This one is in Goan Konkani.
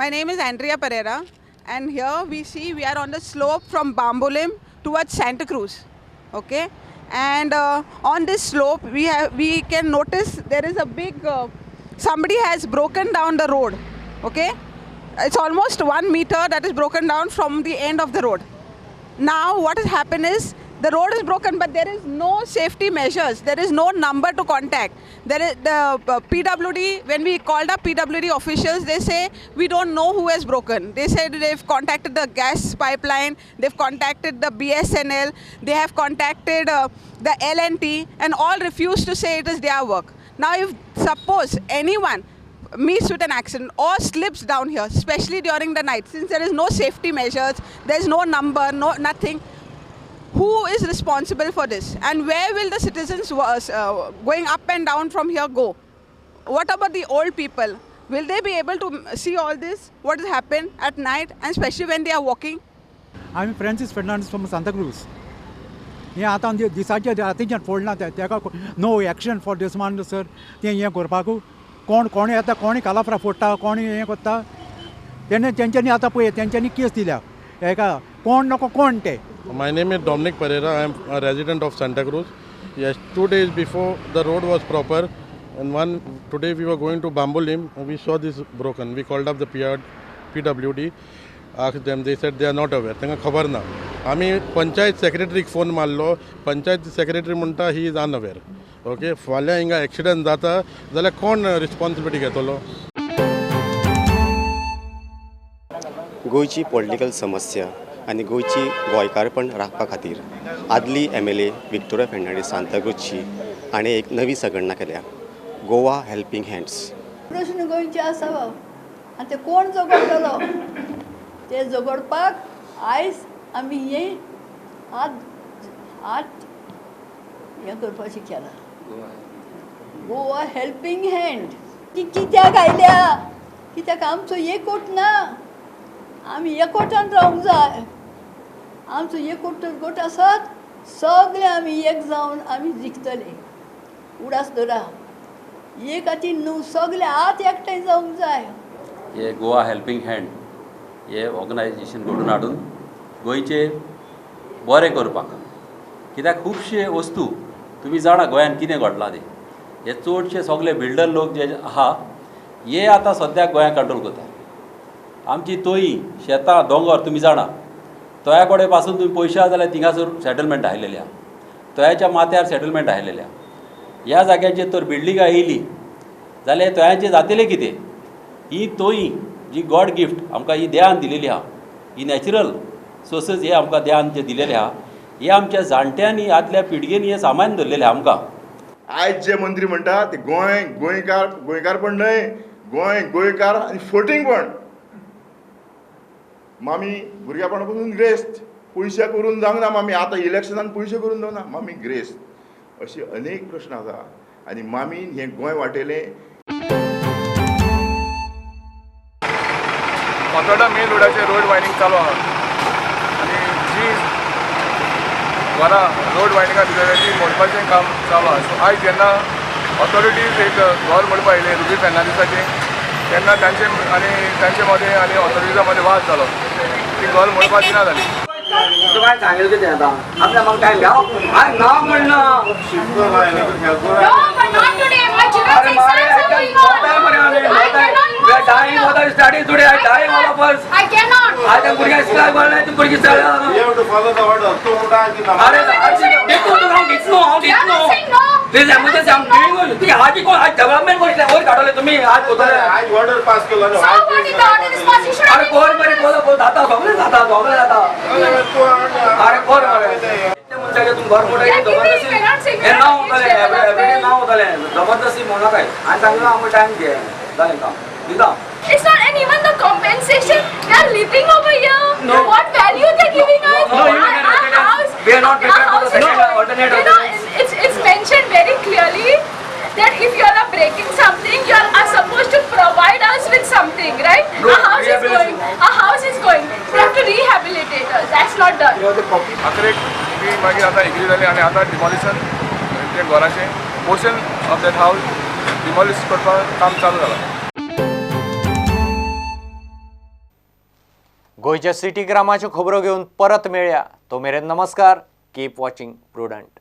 My name is Andrea Pereira, and here we see we are on the slope from Bambolim towards Santa Cruz. Okay, and on this slope we can notice there is a big somebody has broken down the road. Okay, it's almost 1 meter that is broken down from the end of the road. Now what has happened is the road is broken, but there is no safety measures. There is no number to contact. There is the PWD. When we called up PWD officials, they say we don't know who has broken. They said they've contacted the gas pipeline, they've contacted the BSNL, they have contacted the L&T, and all refuse to say it is their work. Now if suppose anyone meets with an accident or slips down here, especially during the night, since there is no safety measures, there is no number, no nothing, who is responsible for this? And where will the citizens going up and down from here go? What about the old people? Will they be able to see all this, what has happened at night, and especially when they are walking? I am Francis Fernandes from Santacruz. हें आतां दिसाचे रातीच्यान फोडलां तें तेका no action for this one, sir. तें हें करपाक कोण कोण येता, कोणी कालाफरा फोडटा, कोणी हें करता. तेन्ना तेंच्यांनी आतां पळय तेंच्यांनी केस दिल्या हेका कोण नको कोण ते. My name is Dominic Pereira. I am a resident of Santa Cruz. Yes, 2 days before the road was proper, and one today we were going to Bambolim and we saw this broken. We called up the PWD, asked them. They said they are not aware. तांकां खबर ना. आमी पंचायत सेक्रेटरीक फोन मारलो. पंचायत सेक्रेटरी म्हणटा he is unaware. Okay, फाल्यां हिंगा एक्सिडंट जाता जाल्यार कोण रिस्पॉन्सिबिलिटी घेतलो? गोंयची पॉलिटिकल समस्या आनी गोंयची गोंयकारपण राखपा खातीर आदली एमएलए विक्टोरिया फेर्नांडीस सांताक्रूजची हाणें एक नवी संघटना केल्या, गोवा हेल्पींग हँड्स. प्रश्न गोंयचे आसा बाब आनी ते कोण झगडटलो? ते झगडपाक आयज आमी हे हात हात हें करपाचें केलां, गोवा हेल्पींग हँड. ती कित्याक आयल्या? कित्याक आमचो एकवट ना. आमी एकवटान रावंक जाय. आमचो एकवट गट आसत, सगळे आमी एक जावन आमी जिखतले. उडास धरा, एक खातीर न्हू, सगळे हात एकठांय जावंक जाय. हे गोवा हेल्पींग हँड हे ऑर्गनायजेशन घडून हाडून गोंयचे बरें करपाक, कित्याक खुबशे वस्तू तुमी जाणा गोंयान कितें घडलां तें. हे चडशे सगळे बिल्डर लोक जे आहा, हे आतां सद्याक गोंयांक कंट्रोल करता. आमची तोयी शेतां दोंगर तुमी जाणा, तोया कडेन पासून तुमी पळयशात जाल्यार थिंगासर सेटलमेंट आयलेली आहा. तोयाच्या माथ्यार सेटलमेंट आयलेले आहा. ह्या जाग्याचेर तर बिल्डिंगां येयली जाल्यार तोयाचें जातलें कितें? ही तोयी जी गॉड गिफ्ट आमकां ही देवान दिलेली आहा, ही नॅचरल सोर्सीस हे आमकां देवान जे दिलेले आहा, हे आमच्या जाणट्यांनी आदल्या पिळगेनी हे सामान दवरलेलें आहा आमकां. आयज जे मंत्री म्हणटा ते गोंय गोंयकार गोंयकारपण न्हय, गोंय गोंयकार आनी फटींगपण. मामी भुरग्यापणा पसून ग्रेस्त, पयशे करून जावंक ना मामी. आतां इलेक्शनान पयशे करून जावना मामी ग्रेस्त. अशे अनेक प्रश्न आसा आनी मामीन हें गोंय वाटयलें. फातोर्डा मेन रोडाचेर रोड वायडनींग चालू आहा आनी जी घरां रोड वायडनिंगा भितर ती मोडपाचें काम चालू आहा. सो आयज जेन्ना ऑथॉरिटीज एक घर मोडपा आयले रुबी फेर्नांडीसाचें, तेन्ना तांचे आनी तांचे मदें आनी ऑथॉरिटिजा मदें वाद जालो. ती घर मोडपा दिना जाली. तुका सांगेल कितें आतां आपल्या म्हाका टायम हांवें ना म्हणना. No, but not today. My children's exams are going on. I cannot We are dying for the study today. I dying all of us. I cannot. आज भुरग्यां स्कुलाक वचना, ती भुरगीं You have to follow the order. तूं म्हणटा की ना. अरे, दितो तुका हांव, दितलो हांव. You are दितलो. not saying no. This emergency I'm giving you. तुमी आज कोण आज डेव्हलपमेंट कोण वयर काडले तुम्ही आज कोतले? आयज ऑर्डर पास केलो न्हू. So what if the order is passed? You should have अरे कोण बरे कोण कोण जाता, सगळे जाता, सगळे जाता. अरे कोण मरे मनशाचे तुमी घर मोडा. जबरदस्ती हे ना वतले, एवरीडे ना वतले. जबरदस्ती म्हणू नाकाय. आनी सांगला आमकां टायम घे, जालें काम दिता. It's not, and even the compensation, they are living over here. No. What value they're giving us? No, you Our, are our not. House, We are not our prepared for the house is second going. Alternate It's mentioned very clearly that if you all are breaking something, you all are supposed to provide us with something, right? No, Our house is going. Rehabilitation. Our house is going. They have to rehabilitate us. That's not done. अखेरेक ती मागीर आतां एग्री जाली आनी आतां डिमॉलिशन तें घराचें portion of that house demolish करपाक काम चालू जालां. गोंयच्या सिटी ग्रामाच्यो खबरो घेवन परत मेळया. तो मेरेन नमस्कार. Keep watching Prudent.